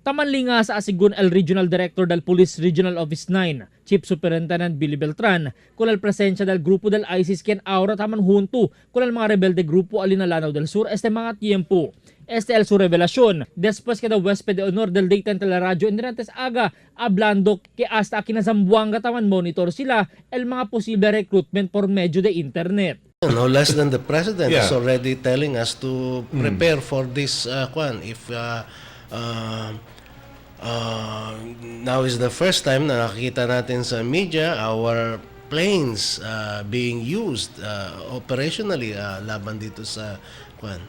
Tamanlinga sa asigun el Regional Director del Police Regional Office 9, Chief Superintendent Billy Beltran, con el presencia del grupo del ISIS quien ahora taman junto con el mga rebelde grupo Alina Lanao del Sur este mga tiempo. Este el su revelación después que the huésped de honor del Dayton Teleradio en aga hablando que hasta aquí na Zamboanga taman monitor sila el mga posible recruitment por medio de internet. No less than the president is already telling us to prepare for this kwan. If now is the first time na nakikita natin sa media our planes being used operationally laban dito sa kwan,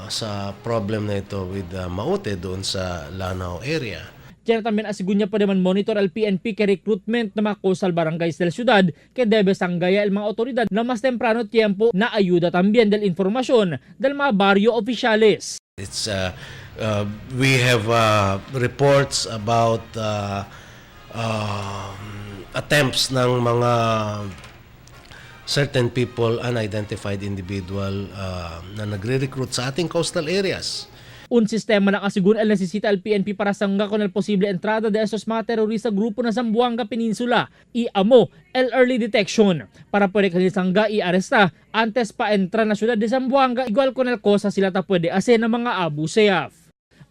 sa problem na ito with Maute doon sa Lanao area. Diyan también asigunya pa naman monitor al PNP que recruitment na mga coastal barangays del ciudad que debe sanggaya el mga otoridad na mas temprano tiempo na ayuda también del informasyon del mga barrio oficiales. It's we have reports about attempts ng mga certain people, unidentified individual na nagre-recruit sa ating coastal areas. Un sistema na kasigun el necesita el PNP para sangga con el posible entrada de estos mga terrorista grupo na Zamboanga Peninsula. Y amo el early detection para pwede kanil sangga y aresta antes pa entra na ciudad de Zamboanga, igual con el cosa sila ta pwede ase ng mga Abu Sayyaf.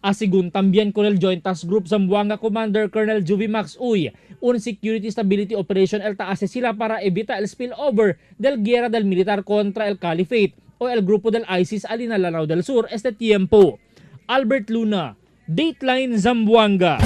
Asigun también con el Joint Task Group Zamboanga Commander Colonel Juvie Max Uy, un security stability operation el taase sila para evita el spillover del guerra del militar contra el Caliphate o el grupo del ISIS Alina Lanao del Sur este tiempo. Albert Luna, Dateline Zamboanga.